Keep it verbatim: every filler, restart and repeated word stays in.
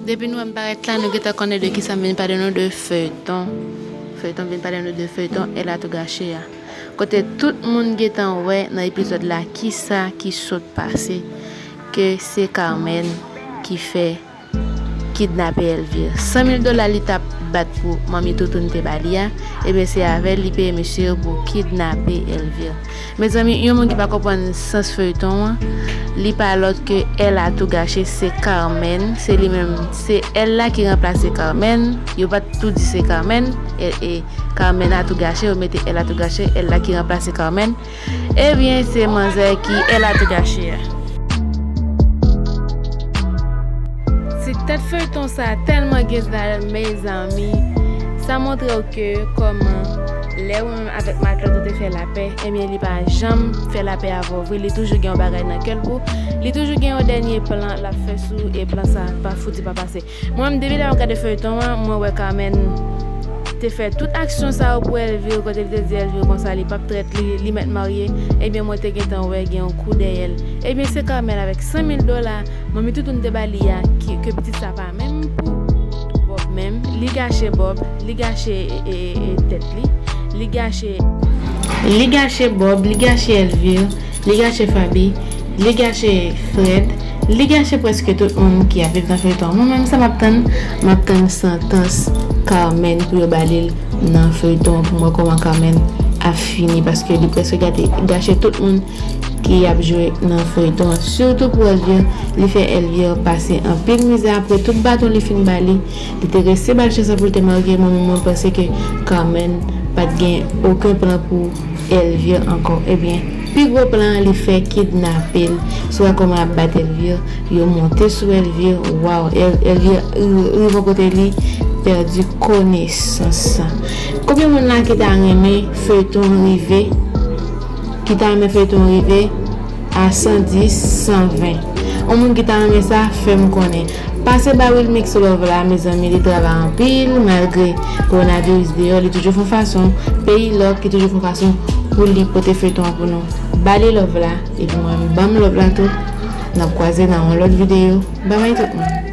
Depi nou wè m parèt la, nou gentan konnen de kisa m vin pale nou, de feyton. Feyton, m vin pale nou de feyton Elle a tout gâché a. Kote tout moun gentan wè nan epizòd la kisa ki sot pase, ke se Carmen ki fè kidnape Elvire. San mil dola li t ap bat pou manmi Toutoun te ba li a, ebyen se avè l li peye mesye yo pou kidnape Elvire. Mezanmi, yon moun ki pa konprann sans feyton an, li pa lòt ke Elle a tout gâché, se Carmen, se li menm, se Elle la ki ranplase Carmen, yo pa t tou di se Carmen, e, e Carmen a tout gâché, yo mete Elle a tout gâché, Elle la ki ranplase Carmen. Ebyen, se manzè ki Elle a tout gâché a. Ti tèt feyton sa tèlman gen zèl, mezanmi. Sa montre w ke kòman lè ou menm avèk matant ou te fè lapè, ebyen, li pa janm fè lapè avè w vre. Li toujou gen yon bagay nan kè l pou ou. Li toujou gen yon dènye plan l ap fè sou ou, e plan sa pa fouti pa pase. Mwen menm, depi lè m ap gade feyton an, mwen wè Carmen te fè tout aksyon sa yo pou Elvire, kote li te di Elvire konsa li p ap trèt li, li mèt marye, ebyen mwen te gentan wè gen yon kou dèyè l. Ebyen se Carmen avèk san mil dola manmi Toutoun te ba li a, ki, ke pitit sa pa menm pou Bob menm. Li gache Bob, li gache, e, e, e, tèt li, li gache, li gache Bob, li gache Elvire, li gache Faby, li gache Fred, li gache prèske tout moun ki ap viv nan feyton an. Mwen menm, sa m ap tann, m ap tann santans Carmen pou yo ba li l nan feyton an, pou m wè kòman Carmen ap fini, paske li prèske gate, gache tout moun ki ap jwe nan feyton an. Sitou pou Elvire, li fè Elvire pase anpil mizè apre tout baton li fin ba li. Li te resi ba l chans lan pou l te marye. Mwen menm, mwen panse ke Carmen pa t gen okenn plan pou Elvire ankò. Ebyen, pi gwo plan an, li fè kidnape l. Si w wè kòman y ap bat Elvire, yo monte sou Elvire. Waw, El, Elvire ri-, rive yon kote li pèdi konesans. Konbyen moun la ki ta renmen feyton an rive, ki ta renmen feyton an rive a san dis, san ven? Yon moun ki ta renmen sa, fè m konnen. Pase ba Wilmix love la, mezanmi, li travay anpil, malgre kowonaviris deyò, li toujou fè yon fason, peyi lòk, li toujou fè yon fason pou li pote feyton an pou nou. Ba li love la, epi mwen, ban m love la tou. N ap kwaze nan yon lòt videyo. Babay tout moun.